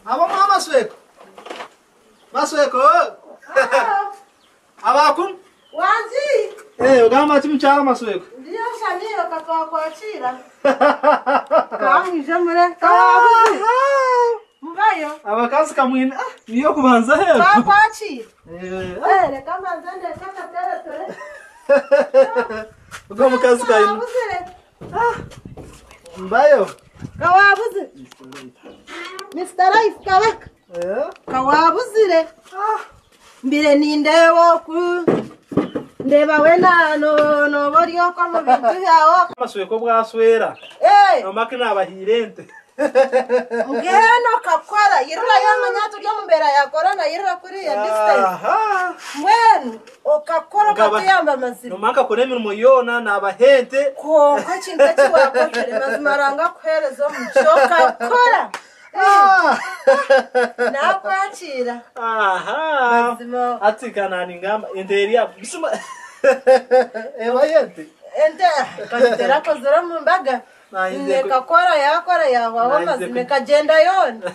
Ab'omuha amasweko. Masweko. Abakunu. Wangi. Eh, ogamba ki mukyala Masweko? Ndiyo Shaniyo katwakwakira. Kamwije mure. Kawabuzi. Mubayo. Abakazi kamwine ah, niyo kubanza heru. Twakwakira. Eh, Eh, reka mbanze ndeke akateretere. Ubwo mukazi kaine. Kawabuzire. Mbayo. Kawabuze. Mr. Life Kabaka. Eh. Kawabuzire. Mbire nindeeba oku. Ndeba wena no noba ori okwo omu bintu byawe. Amasweko bwaswera. Eh. Omaki nabahiire ente. Mbwenu okakora yirira yamanya turi omu mbeera ya korona yirira kuriya distance. Aha. Mbwenu okakora Nkaba- okatuyamba mazima. Nomaka akora emirimo yoona nabaha ente. Kwonka ekintu eki wakozire mazima Ruhanga akuheereza omugisha okakora. Ah. Nakwakira. Aha. Mazima. Ati kanani ngamba ente eri apo. Bisuma. Eba yente. Ente kagitera akozire omu mbaga. Nainze ku- Ekakora yakora yahwaho Nainze mazima ku- ekagyenda yoona.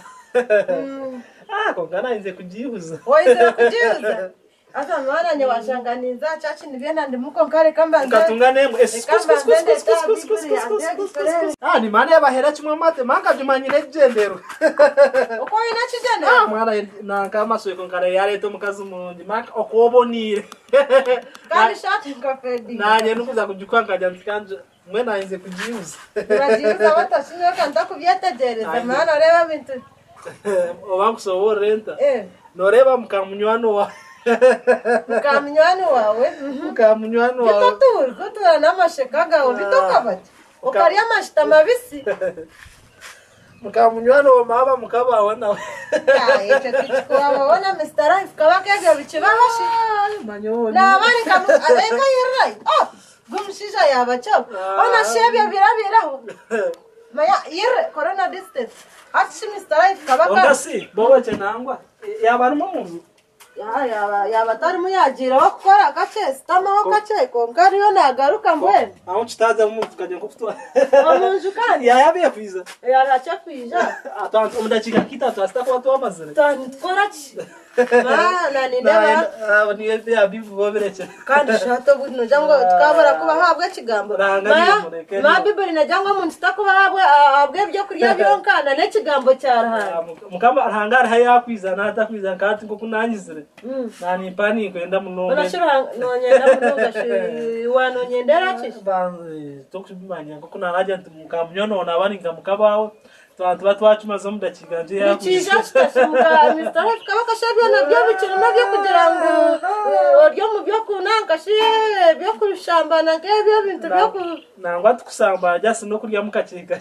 Ah, konka nainze kugihuza. Waizire kugihuza? Asa mwana nye washanga ninza chachi nibyenda ndimuko nkareka mbanze. Nkatunga nemwe. Reka mbanze ndeta Bibuli yange agikorere. Ah, ni maana yabahera kimwe amate manga jumanyire ekigyendero. Uko oine ekigyendero? Ah, mwana nanka amasweko nkara yareta omukazi murungi maka okwoboniire. Kandi shati nka Freddy. Nanye nukuza kugikwa nkagira nti kanje mwe nayinze kugihuza. Uragihuza batashinzwe kandi ntakubyetegyereza Nainze. mwana oreba ebintu. Oba nkusoborera enta. Eh, Noreeba mukamunywani wawe. mukamunywani wawe. Mukamunywani wawe. Bitotura, kutura n'amasheka gawe bitokabati. Okarya amashita mabisi. Mukamunywani wawe maba mukabaho nawe. Ah, ekyo tikikuwabona Mr. Life kabaka ebyo bikibaho shi. Manyoni. Nabari nkamu abeka yirrai. Oh, gumushisha yabachaho. Ona shebyo birabiraho. Maya yirre corona distance. Ati shi Mr. Life kabaka. Onga si bobo nangwa yaba arimo omunju. Ya yaba yaba atarimu yagiiraho kukora kakye sitamaho kakye konka ariyo nagaruka mbwenu. Aho kitaza omunju tukajya nkokutwa. Omunju kandi Yayabiye kwiza. yaracha kwija. Atwantu omu dakiika kitatu asita kuba twamazire. Tukora ki? Mana nindeba Niyo bya bivu bobirekye. kandi shato obu nogira ngu tukabura kuba ahabwa ekigambo. Ruhanga Ma- niyomureke Ma niyo. Bibuli nagira ngu omuntu takuba ahabwa ahabwa ebyokurya byonka na n'ekigambo kya Ruhanga. Mukama Ruhanga ariho yakwiza natakwiza nkati nkoku nanyizire. Nanimpa ninkwenda munonga. Ona shi Ruhanga nonyenda munonga shi wanonyendera ki? Tokubimanya nkoku naragira nti mukamunywani naba ninka mukabaho twantu twakimaze omu dakiika nje Nikiija kitashimuka Mr. Life kabaka shi byona byo bikirimu ebyokugira ngu ori omu byokunanka shi ebyokushambana nk'ebyo ebintu byoku nangwa tukusamba jasi nokuryamu kakiika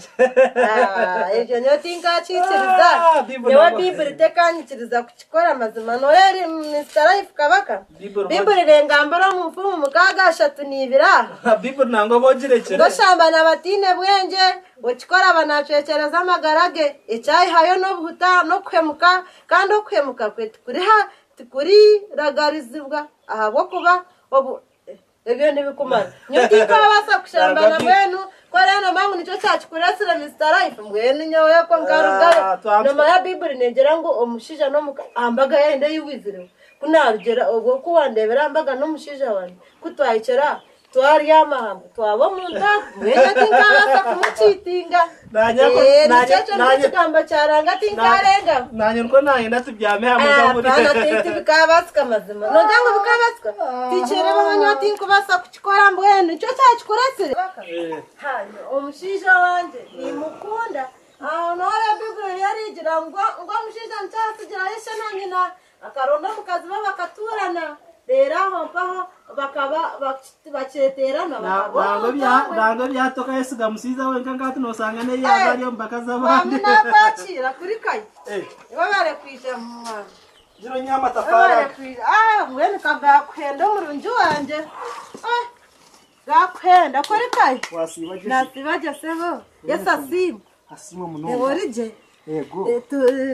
Ah, ebyo nyowe tinkakikiriza. Ah, Bibuli Nyowe nangwa- Bibuli tekanyikiriza kukikora mazima noyeri Mr. Life kabaka. Bibuli Bibuli rengambira omu nfumu 63 aha. Bibuli nangwa bogirekere Ngoshambana batiine bwengye okikora banacwekyereza amagara ge ekyayihayo n'obuhuta n'okuhemuka kandi okuhemuka kwe tikuriha tikuriragarizibwa ahabw'okuba obu ebyo nibikumara nyowe tinkabaasa kushambana mbwenu koreno mangu nikyo kyakikuresire Mr. Life mbwenu nyowe ko nkarugayo Ah, twam- nomanya Bibuli negira ngu omushaija n'omuka ambaga yayenda eyiwizire kunarugera obwo kuwandebera ambaga n'omushaija wange kutwahikira twaryama hamwe twaba omuntu mbwenu tinkabaasa kumukiitinga Nanye ko- Eh, nanye- nikyo ekyo nanye- nikyo ekigambo kya Ruhanga tinkarenga nanye niko nayenda tubyame hamwe kamuri apana tinti bikabaasika mazima nogira ngu bikabaasika tikireba nyowe tinkubaasa kukikora mbwenu nikyo kyakikuresire Eh, Hano omushaija wangye nimukunda aho noora Bibuli yarigira ngu ngu omushaija nikyatsigirayo ishe na nyina akaronda omukazi we bakaturana reero aho mpaho bakaba bakyeterana bakaba nangwa omuntu bya- omwe. nangwa byatoka yesiga musiiza wenka nkati nosanga neyaba Eh, ari omu bakazi Wami abandi nakwakira kuri kayi Eh, nibo barekwija mwana zino nyiha amatafari aga. barekwija ah mbwenu kagakuhenda omurungi wangye Ah, gakuhenda kuri kayi Wasiiba gye nasiba gye sebo yesu asiimwe asiimwe munonga Eworigye. Yego.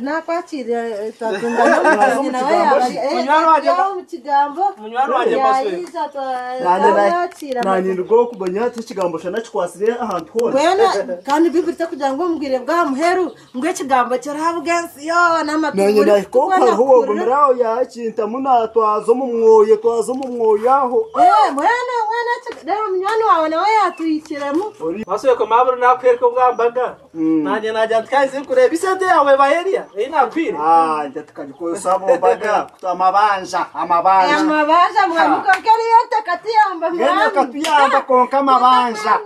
Nakwakira twatunga n'omugenyi nawe yaba Munywani wangye ari omu kigambo Munywani wangye mbasweka. yayija twamwakira. Nanye nirwo kumanya ati ekigambo shana kikwasire ahantu hoona. Mbwenu kandi Bibuli tekugira ngu omu bwire bw'aha muheru ngu ekigambo kirahabwa ensi yoona amatu Nanye buri nahika kutu hariho kuhurira. wogumira aho yakintamu natwaza omu mwoyo twaza omu mwoyo aho. Mbwenu mbwenu reero munywani waawe nawe yatuhikiremu. Masweko maburo nakwereka obwambaga. Nanye nagira nti kandi nkureba isente yawe baheria. Ei nakwire. Ah, nje tukagikozesa bombaga amabanja amabanja. Amabanja mwamuka nkeriyo tekatuyamba Ngene mwami. katuyamba konka amabanja.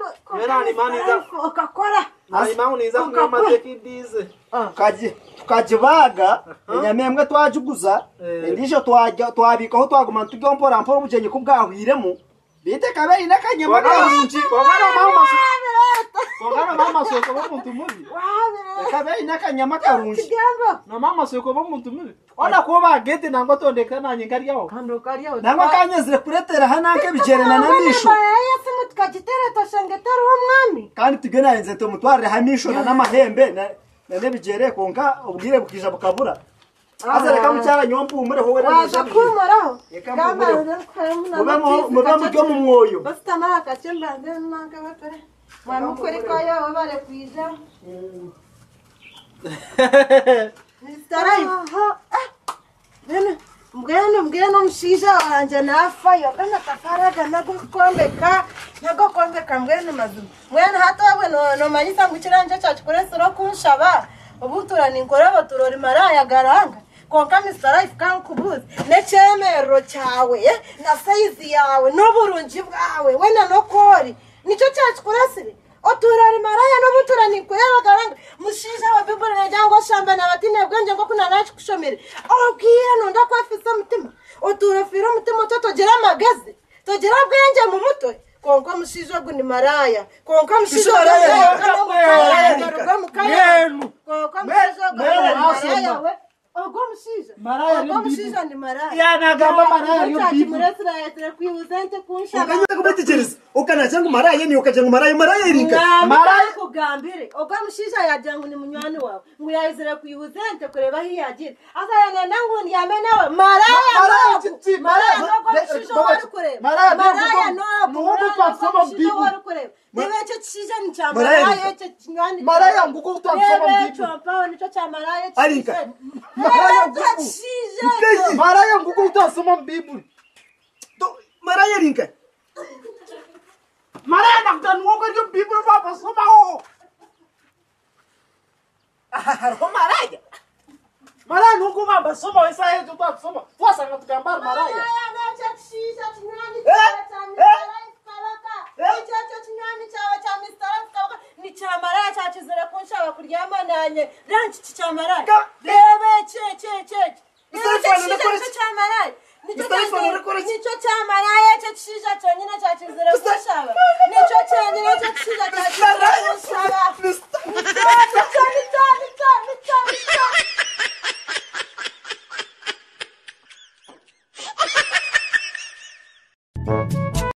Okakora. Hanyuma niza kunywa amateka indize. Tukagibaga enyama emwe twagiguza endiijo twabikaho twaguma niturya mpora mpora obugyenyi ku bwahwiremu beitu ekaba eine akanyama karungi. Kongana mama soko bomuntu mubi. Ekaba eine akanyama karungi. Kigambo. Na mama soko bomuntu mubi. Ona kuba bagete nangwa tondeka nanye nkaryaho. Kandi okaryaho. Nangwa kanyezire kuretera hano nk'ebigyere na n'amaisho. Yesimu tukagitera twashanga etariho omwami. Kandi tibyo nayenze tumutwarire amaisho na n'amahembe na n'ebigyere konka obwire bukija bukabura. Haza reka mukyara nyowe mpumureho we Waza kumpumuraho. Reka Gamba mpumureho. nze Mube muri omu mwoyo. Bafite amara akakye mbanze nanka bakore. Mwamukore kwayo bare kwija. Mr. Life. Mbwenu mbwenu mbwenu omushaija wangye naafayo kandi amatafari aga n'ag'okwombeka n'ag'okwombeka mbwenu mazima. Mbwenu hati obwe noomanyisa ngu kirangye kyakikureetsire okunshaba obu ntuura ninkureeba otuura ori maraaya garanga. Kwonka Mr. Life kankubuuze n'ekyemerero kyawe na sayizi yaawe n'oburungi bwawe weena n'oku ori nikyo kyakikureetsire? Otuura ori maraaya n'obu ntuura ninkureeba garanga. Mushaija wa Bibuli neegira ngu oshambana abataine bwengye nk'oku naakikushomire. Obwire nonda kwefiisa omutima. Otuura ofiire omutima otyo togira amagezi. Togira bwengye mu mutwe. Kwonka omushaija ogu ni maraaya. Kwonka omushaija ogu ni maraya. Kwonka omushaija ogu ni maraya we. Ogwo omushaija. Ogwo omushaija ni maraya. Yanagamba maraya ariyo Bible. Kyakimureetsire ayetsire kwihuza ente kunshaba. Okanywa kubetegereza okanagira ngu maraya ni okagira ngu maraya maraya erinka. Maraya kugambire ogwo omushaija yagira ngu ni munywani waawe ngu yayizire kwihuza ente kureeba ahu yagira haza yanenda ngu ndyame nawe maraya n'ogu maraya n'ogwo omushaija ou orikureeba maraya n'ogu omushaija ou orikureeba reeba ekyo ekishaija ni kya maraya ekyo kinywani Maraya nguko utwakusoma reeba Bible. ekyo mpaho nikyo kya maraya Arinka. ekishaija reeba ekyo ekishaija ekyo Maraya nguko utasoma Bible. Maraya erinka. Maraya nakutanuka ryo Bible baba soma ho. Hariho maraya. Maraya nuko baba soma wesa yetu twasoma. Twasanga tugamba maraya. Maraya n'ekyo ekishaija kinywani kyawe kya Mr. Life Kabaka. Ekyo ekyo kinywani kyawe kya Mr. Life Kabaka ni kya maraya kyakizire kunshaba kuryama nanye. Reeba nkiki kya maraya. Reeba eki eki eki eki. Reeba Mr. ekyo Life ekishaija arakora nikyo ki? kya maraya. Nikyo Mr. Life arakora ki? Nikyo kya maraya ekyo ekishaija kyonyine kyakizire kunshaba. Nikyo kyenyine ekyo ekishaija kyakizire.